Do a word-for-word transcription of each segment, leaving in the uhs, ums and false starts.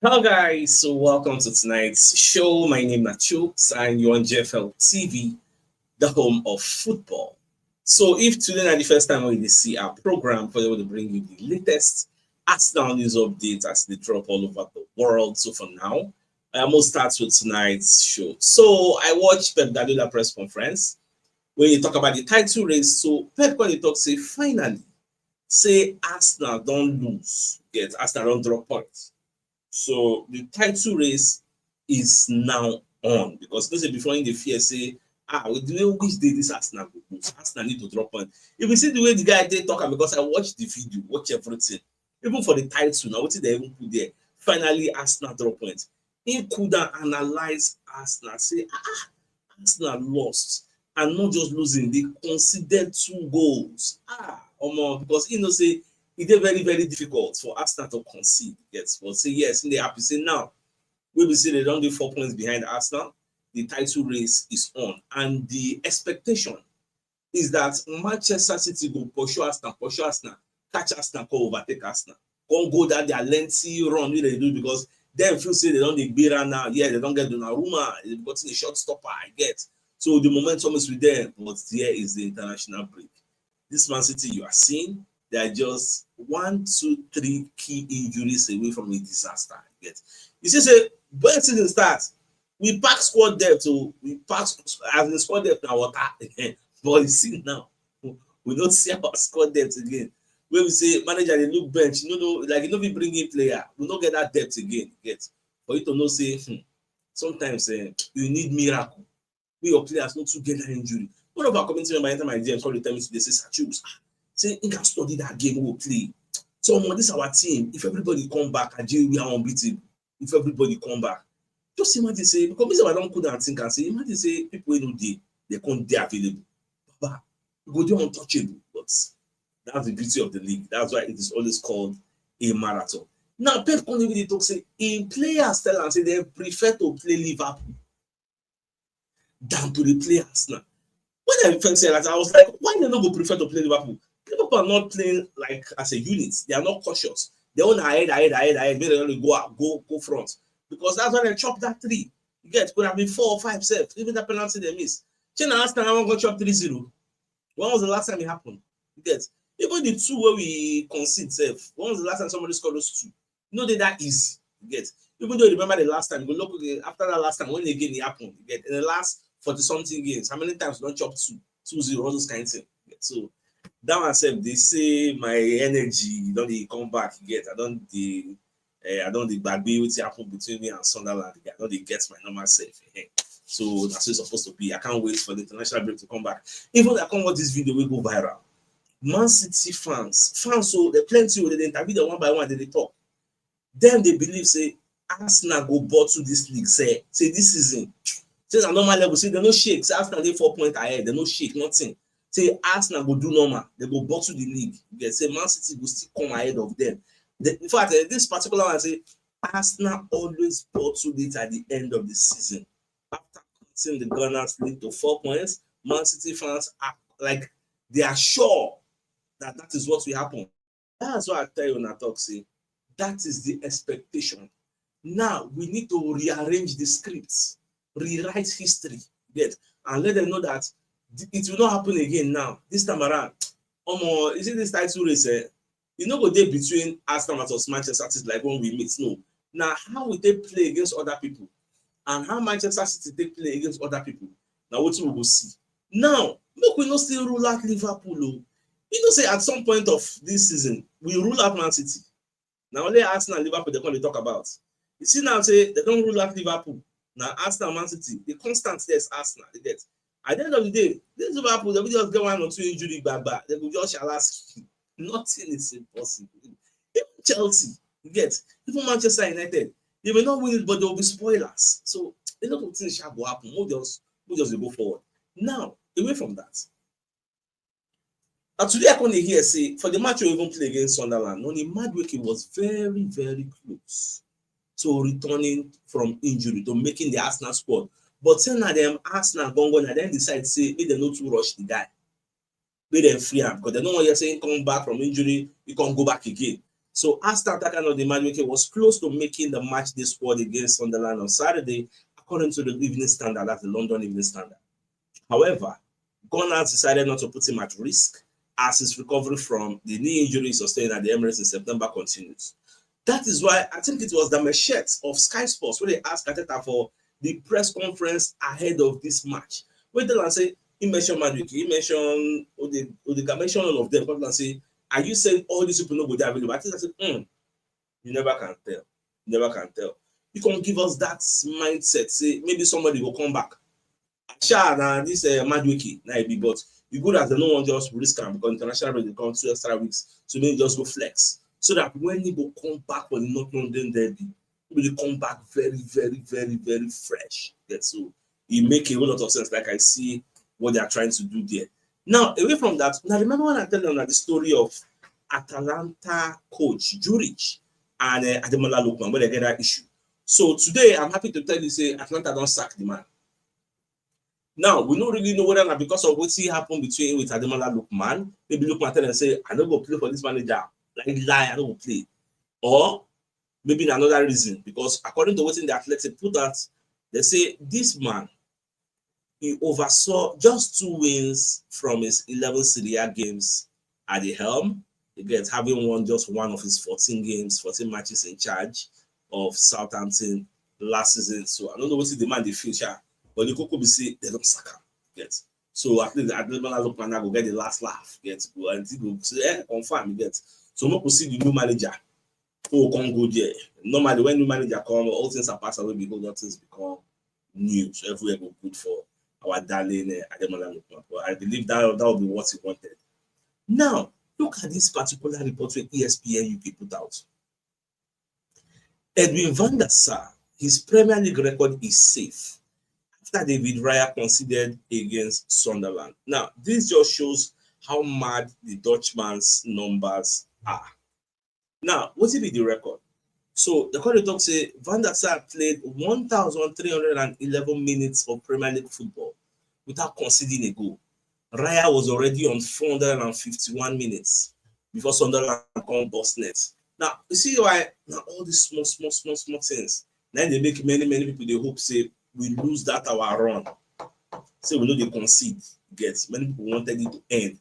Hello guys, so welcome to tonight's show. My name is Chooks and you're on G F L T V, the home of football. So if today na the first time we dey see our program, for we dey bring you the latest Arsenal news updates as they drop all over the world. So for now, I almost start with tonight's show. So I watched Pep Guardiola press conference where he talk about the title race. So Pep come dey talk say finally, say Arsenal don lose. Yes, Arsenal don drop points. So the title race is now on because those before in the fear say, ah, we do which day this Arsenal go lose. Arsenal need to drop point. If you see the way the guy dey talk am, because I watch the video, watch everything. Even for the title now, wetin they even put there? Finally, Arsenal drop point. He could analyze Arsenal, say, ah, ah, Arsenal lost and not just losing, they conceded two goals. Ah, omo, because he know say e dey very, very difficult for Arsenal to concede. Yes, but say yes, he dey happy. Say now, we will see they don dey four points behind Arsenal. The title race is on, and the expectation is that Manchester City go pursue Arsenal, pursue Arsenal, catch Arsenal, come overtake Arsenal, come go that their lengthy run wey they do because dem feel say they don dey gbera now. Yeah, they don get Donnarumma, they got a shot stopper, I get. So the momentum is with them, but there is the international break. This Man City you are seeing, they are just one, two, three key injuries away from a disaster. I get. You see say when season start, we pack squad depth o, we pack as in squad depth na water. But you see now, we no see our squad depth again. When we say manager dey look bench, you no know, like, you no fit bring in player. We no get that depth again. Get. For you to know say, hmm, sometimes, eh, you need miracle. We, your players no too get that injury. One of our community member enter my D M, come dey tell me today, say, "Sir Chooks, ah, say he can study that game we play. So, omo, this our team. If everybody come back, Nigeria, we are unbeatable. If everybody come back." Just imagine say, because me sef I don cool down think and say, imagine say people wey no dey, they come dey available. Baba, you go dey untouchable. But that's the beauty of the league. That's why it is always called a marathon. Now, Pep come even dey talk say im players tell am say they prefer to play Liverpool than to dey play Arsenal. When I first said that, I was like, why they no go prefer to play Liverpool? Liverpool are not playing, like, as a unit. They are not cautious. They own ahead, ahead, ahead, ahead. Make they only go out, go, go front. Because that's why they chop that three. You get, could have been four or five sef. Even that penalty they miss. Shey na Arsenal wan go chop three zero? When was the last time it happened? You get, even the two wey we concede sef, when was the last time somebody scored those two? No dey that easy. You get, even though you remember the last time, you go look, okay, after that last time, when again it happened? You get, in the last forty something games, how many times we don chop two, two zero, all those kind of thing? You get, so that one sef dey say my energy don dey come back. You get, I don dey, eh, I don dey gbagbe wetin happen between me and Sunderland. I don dey get my normal self. Eh. So that's what it's supposed to be. I can't wait for the international break to come back. Even I come watch this video wey go viral. Man City fans, fans, so they plenty o, they dey interview them one by one, they dey talk. Dem dey believe say Arsenal go bottle this league, say, say this season. Say na normal level, say they no shake, say Arsenal dey four point ahead, they no shake, nothing. Say Arsenal go do normal, they go bottle the league. They say Man City go still come ahead of them. The, in fact, eh, this particular one say Arsenal always bottle it at the end of the season. After cutting the Gunners lead to four points, Man City fans are like, they are sure that that is what will happen. That's why I tell you now, talk say that is the expectation. Now we need to rearrange the scripts, rewrite history, get, and let them know that th- it will not happen again now. This time around, omo, you see this title race, eh? E no go dey between Arsenal versus Manchester City like when we meet. No, na how we take play against other people and how Manchester City take play against other people. Na wetin we go see. Now, make we no still rule out Liverpool o. You know say at some point of this season, we rule out Man City. Na only Arsenal and Liverpool they come dey talk about. You see now say they don rule out Liverpool. Na Arsenal, Man City, the constant there is Arsenal. You get. At the end of the day, this Liverpool, they will just get one or two injury, baba. They will just shalash. Nothing is impossible. Even Chelsea, you get, even Manchester United, they may not win it, but they will be spoilers. So a lot of things shall go happen. We'll just, we'll just go forward. Now, away from that, and today I come dey hear say for the match we even play against Sunderland, Noni Madueke was very, very close to returning from injury, to making the Arsenal squad. But say na dem Arsenal gongo, na dem decide say make dem no too rush the guy. Make dem free am, because dem no wan hear say he come back from injury, he come go back again. So Arsenal attacker Noni Madueke was close to making the match day squad against Sunderland on Saturday, according to the Evening Standard, that's the London Evening Standard. However, Gunners decided not to put him at risk as his recovery from the knee injury he sustained at the Emirates in September continues. That is why I think it was the Machete of Sky Sports where they asked Arteta for the press conference ahead of this match. Where they say, he mentioned Madueke, he mentioned Ode-, Odegaard, mentioned all of them. But say, are you saying all these people no go there available? I think I said, hmm, you never can tell. You never can tell. You can give us that mindset, say maybe somebody will come back. Sha na this uh, Madueke na e be, but e good as dem no wan just risk am because international break dey come two extra weeks, so make e just go flex so that when e go come back for the North London derby, e go dey come back very, very, very, very fresh. Yeah, so e make a whole lot of sense. Like I see what they are trying to do there. Now, away from that, now remember when I tell you the story of Atalanta coach Juric and uh, Ademola Lookman when they get that issue. So today, I'm happy to tell you, say Atalanta don't sack the man. Now, we don't really know whether not because of what happened between him with Ademola Lookman. Maybe Lookman tell them, say, I don't go play for this manager. Like lie, I don't go play. Or maybe another reason, because according to what the Athletic put out, they say this man, he oversaw just two wins from his eleven Serie A games at the helm. He gets having won just one of his fourteen games, fourteen matches in charge of Southampton last season. So I don't know what the man they feel, sha, but the Coco B C, they don't sack him. Yes. So at least Ademola Lookman now go get the last laugh. Get go and he go say, eh, confirm, you get. So we could see the new manager who can go there. Normally, when new manager come, all things are passed away, behold, all things become new. So everywhere go good for our darling uh, Ademola Lookman. But I believe that that will be what he wanted. Now, look at this particular report with E S P N U K put out. Edwin van der Sar, his Premier League record is safe after David Raya conceded against Sunderland. Now, this just shows how mad the Dutchman's numbers are. Now, what will be the record? So the court talk say Van der Sar played one thousand three hundred and eleven minutes of Premier League football without conceding a goal. Raya was already on four hundred and fifty-one minutes before Sunderland come bust net. Now, you see why now all these small, small, small, small things. Now they make many, many people they hope say we lose that our run. Say we know they concede. Get many people wanted it to end.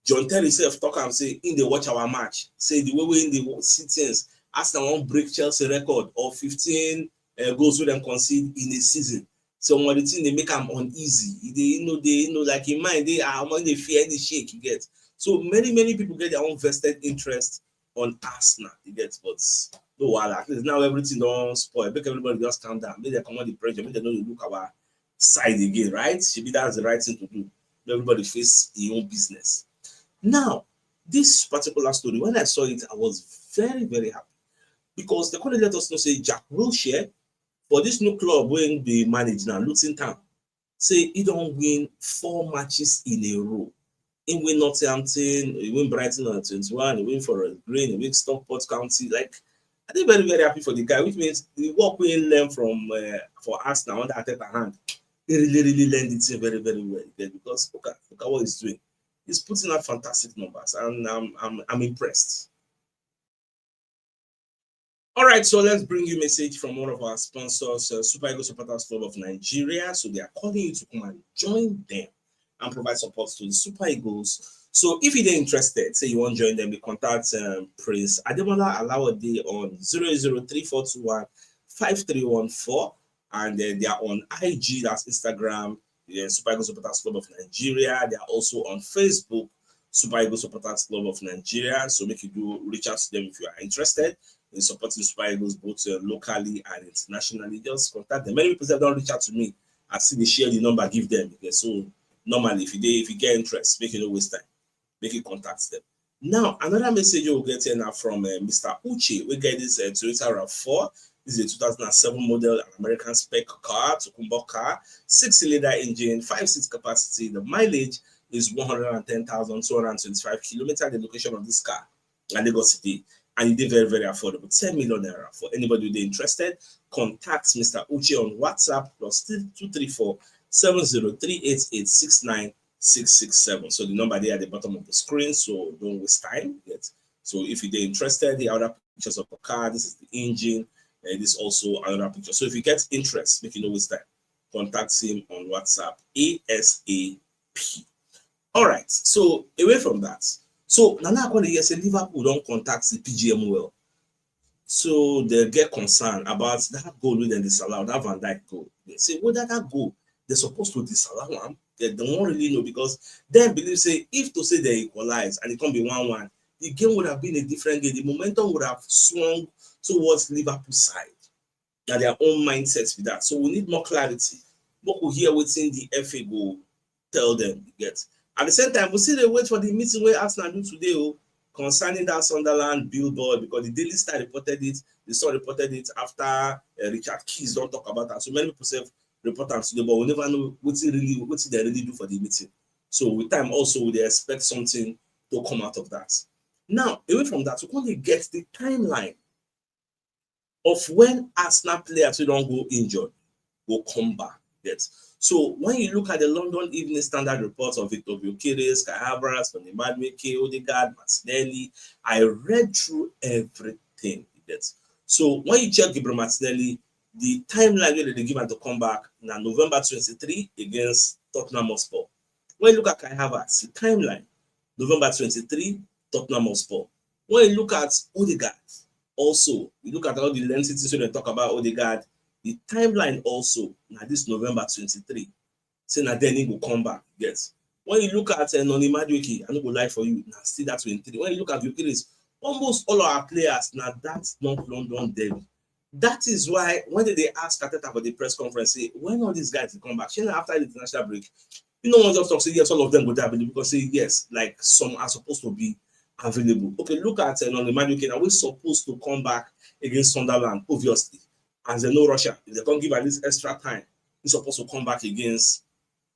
John Terry himself talk and say in the watch our match. Say the way we in the see things. Arsenal won't break Chelsea record of fifteen uh, goals with them concede in a season. So when the thing they make them uneasy, they you know they you know like in mind they are when they fear any shake you get. So many many people get their own vested interest on Arsenal. You get, but no while at least now everything don't spoil. Make everybody just calm down. Make they come on the pressure. Make they know you look our side again, right? Maybe that's the right thing to do. Everybody face your own business. Now, this particular story, when I saw it, I was very, very happy because the colleague let us know say Jack Wilshere for this new club when they manage now, Luton Town, say he don't win four matches in a row. He win Northampton, he win Brighton on twenty-one, he win Forest Green, he win Stockport County. Like, I think very, very happy for the guy, which means the work we learn from uh, for us now under Arteta hand, he really, really learned the thing very, very well. Because look at look at what he's doing. He's putting out fantastic numbers, and I'm I'm, I'm impressed. All right, so let's bring you a message from one of our sponsors, uh, Super Eagles Supporters Club of Nigeria. So they are calling you to come and join them and provide support to the Super Eagles. So if you're interested, say you want to join them, you contact um, Prince Ademola Alawade on zero zero three four two one five three one four, and uh, they are on I G, that's Instagram, yeah, Super Eagles Supporters Club of Nigeria. They are also on Facebook, Super Eagles Supporters Club of Nigeria. So make you do reach out to them if you are interested in supporting Super Eagles both uh, locally and internationally. Just contact them. Many people have don't reach out to me. I see they share the number, give them. Okay, so normally, if you dey, if you get interest, make you no waste time. Make you contact them. Now, another message you'll get here now from uh, Mister Uche. We get this uh, Toyota rav four. This is a two thousand seven model, an American spec car, Tokunbo car, six-cylinder engine, five-seat capacity. The mileage is one hundred and ten thousand two hundred and twenty-five kilometers. The location of this car, at Lagos City, and it is very, very affordable. Ten million naira for anybody who is interested. Contact Mister Uche on WhatsApp plus two three four seven zero three eight eight six nine six six seven. So the number there at the bottom of the screen, so don't waste time. Get So if you dey interested, here are other pictures of the car. This is the engine, and this also another picture. So if you get interest, make you no waste time. Contact him on WhatsApp ASAP. All right. So away from that, so na now I come dey hear say Liverpool don contact the P G M O L. So they get concern about that goal wey dem disallow, that Van Dijk goal. They say whether that goal they supposed to disallow am, they don't really know, because dem believe say if to say they equalize and it come be one one, the game would have been a different game. The momentum would have swung towards Liverpool side. Na their own mindset be that. So we need more clarity. Make we hear wetin the F A go tell them, you get. At the same time, we still dey wait for the meeting wey Arsenal do today o, concerning that Sunderland billboard, because the Daily Star reported it, the Sun reported it after uh, Richard Keys don talk about am. So many people sef report am today, but we never know wetin really, wetin dem really do for the meeting. So with time also, we dey expect something to come out of that. Now, away from that, we come dey get the timeline of when Arsenal players wey don go injured go come back. Yes. So when you look at the London Evening Standard reports of Victor Gyökeres, Kai Havertz, Tony Madueke, Odegaard, Martinelli, I read through everything. Yes. So when you check Gabriel Martinelli, the timeline wey dem dey give am to come back na November twenty-three against Tottenham Hotspur. When you look at Kai Havertz, the timeline, November twenty-three, Tottenham Hotspur. When you look at Odegaard, also, you look at all the lengthy things wey dem talk about Odegaard, the timeline also na this November twenty-three. Say na then he go come back, yes. When you look at uh, Noni Madueke, I no go lie for you, na still that twenty-three. When you look at Gyökeres, almost all our players na that North London derby. That is why when they, they ask Arteta for the press conference, say, when all these guys dey come back, shey na after the international break, you know, one just talk say yes, all of them go dey available, because say yes, like, some are supposed to be available. Okay, look at uh, Noni Madueke now, wey supposed to come back against Sunderland, obviously. As they no rush am, if they come give am this extra time, he supposed to come back against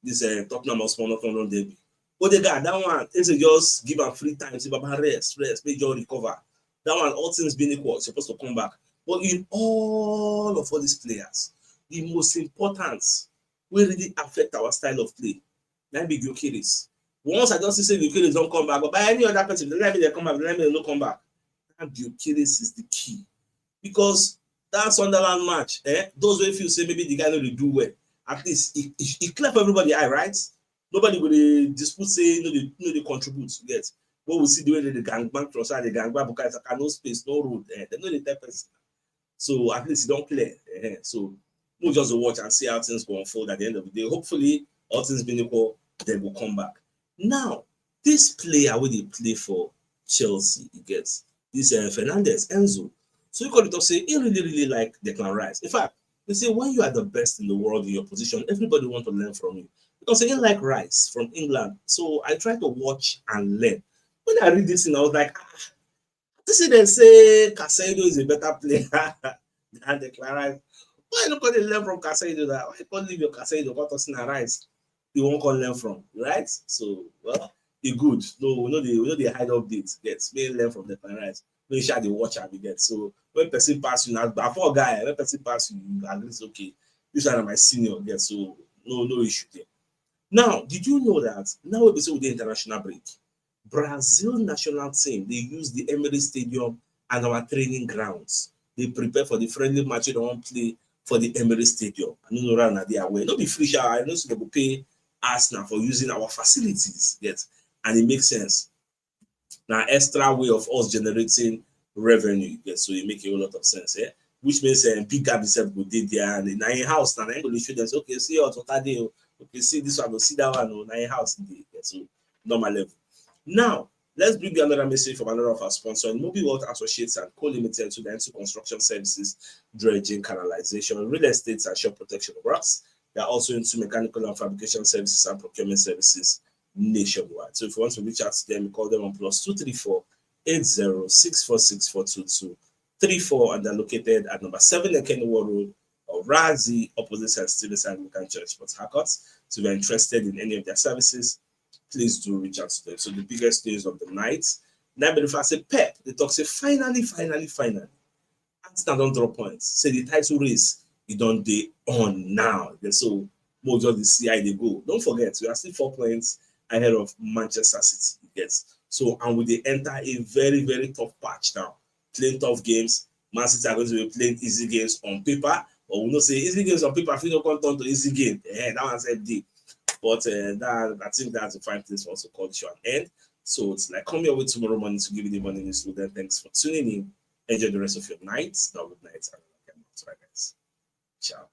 this uh, Tottenham Hotspur North London derby. Odegaard, that one, Eze just give am free time, say, "Baba, rest, rest, make you recover." That one, all things being equal, supposed to come back. But in all of all these players, the most important wey really affect our style of play na be Gyökeres. Once I don see say Gyökeres don come back, but by any other person, let me dey come back, let me no come back. That Gyökeres is the key. Because that Sunderland match, eh, those wey feel say maybe the guy no dey do well, at least e, e, e clear for everybody eye, right? Nobody go dey dispute say no dey, no dey contribute, you get. But we see the way they dey gang bang Trossard, they gang bang Bukayo Saka, no space, no road, eh, they no dey tell person. So at least e don clear. Eh. So we'll just watch and see how things go unfold at the end of the day. Hopefully, all things being equal, they will come back. Now, this player wey dey play for Chelsea, you get, this uh, Fernandez, Enzo. So you call it up, say, he really, really like Declan Rice. In fact, they say when you are the best in the world in your position, everybody want to learn from you. Because he like Rice from England. So I try to watch and learn. When I read this thing, I was like, ah, this is they say Casado is a better player than Declan Rice. Why you no come dey learn from Casado now? Why you come leave your Casado, come talk say na Rice you wan come learn from, right? So, well, e good. No, we no dey, we no dey hide updates. Yes, make you learn from Declan Rice. Make you sha dey watch am, you get. So when person pass you, na before guy, when person pass you, you agree say, "Okay, this one na my senior." Yes, so no, no issue there. Now, did you know that now wey be say we dey international break, Brazil national team dey use the Emirates Stadium and our training grounds dey prepare for the friendly match wey dem wan play for the Emirates Stadium. I no know whether una dey aware. No be free sha, I know say dem go pay us now for using our facilities, yes, and it makes sense. Na extra way of us generating revenue, yes, so e make a whole lot of sense, eh? Which means um, Big Gab himself go dey there, and na him house na, na him go dey show them say, "Okay, see your water dey o, okay, see this one o, see that one o," na him house e dey, yes, so normal level. Now, let's bring you another message from another of our sponsors, Mobi World Associates and Co Limited, to the Construction Services, Dredging, Canalization, Real Estate and Shore Protection Works. They are also into mechanical and fabrication services and procurement services nationwide. So if you want to reach out to them, call them on plus two three four eight zero six four six four two two three four, and they're located at number seven Ekenwo Road, Orazi, opposite Saint Stephen's Anglican Church, Port Harcourt. So if you're interested in any of their services, please do reach out to them. So the biggest news of the night, na be the fact say Pep, they talk say, "Finally, finally, finally, Arsenal don drop points." Say the title race, e don dey on now. Yeah, so mo just dey see how e dey go. Don't forget, we are still four points ahead of Manchester City. Yes. So, and we dey enter a very, very tough patch now. Playing tough games. Man City are going to be playing easy games on paper, but we know say easy games on paper fit no come turn to easy game. Eh, that one sef dey. But uh, that I think that's a fine place for us to call the show an end. So it's like come your way tomorrow morning to give you the morning news. So then thanks for tuning in. Enjoy the rest of your night. That good night. And all that kind of stuff, guys. Ciao.